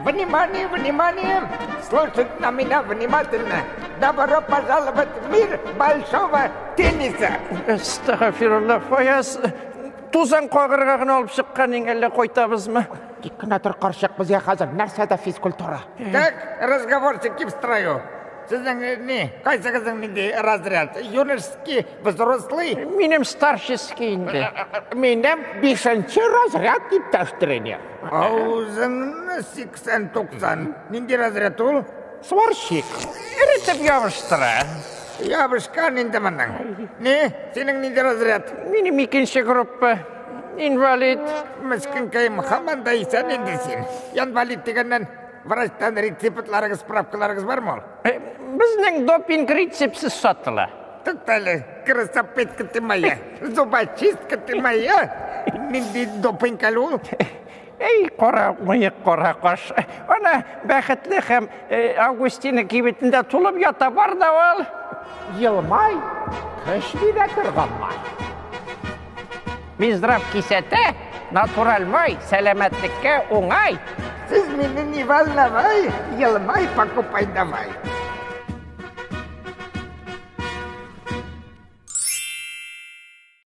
Внимание, внимание! Слушать на меня внимательно. Добро пожаловать в мир большого тенниса. Әстәгъфирулла, Фаяз, тузан кагырга гына алып чыккан иң, әллә кайтабызмы? Тик кенә тор, карчык, безгә хәзер нәрсә дә физкультура. Так, разговорчики в строю. Сезнең ни, кайсыгызның нинди разряд? Юношеский, взрослый? Минем старшеский инде. Минем бишенче разряд, иптәш тренер. Авызыңны 80-90. Нинди разряд ул? Сварщик. Эретеп ябыштыра. Ябышкан инде моның. Ни, синең нинди разряд? Минем икенче группа. Инвалид. Мескенкәем, һаман да исән инде син. Инвалид дигәннән, врачтан рецептларыгыз, справкаларыгыз бармы ул? Безнең допинг рецептсыз сатыла. Туктале, красопетка ты моя, зубочистка ты моя. Нинди допинг әле ул? Эй, кара мыек, кара каш. Ана Бәхетле һәм Августина кибетендә тулып ята, бар да ал. Елмай, көч бирә торган май. Минздрав кисәтә, натураль май сәламәтлеккә уңай. Сез мине не волновай, елмай, покупай давай.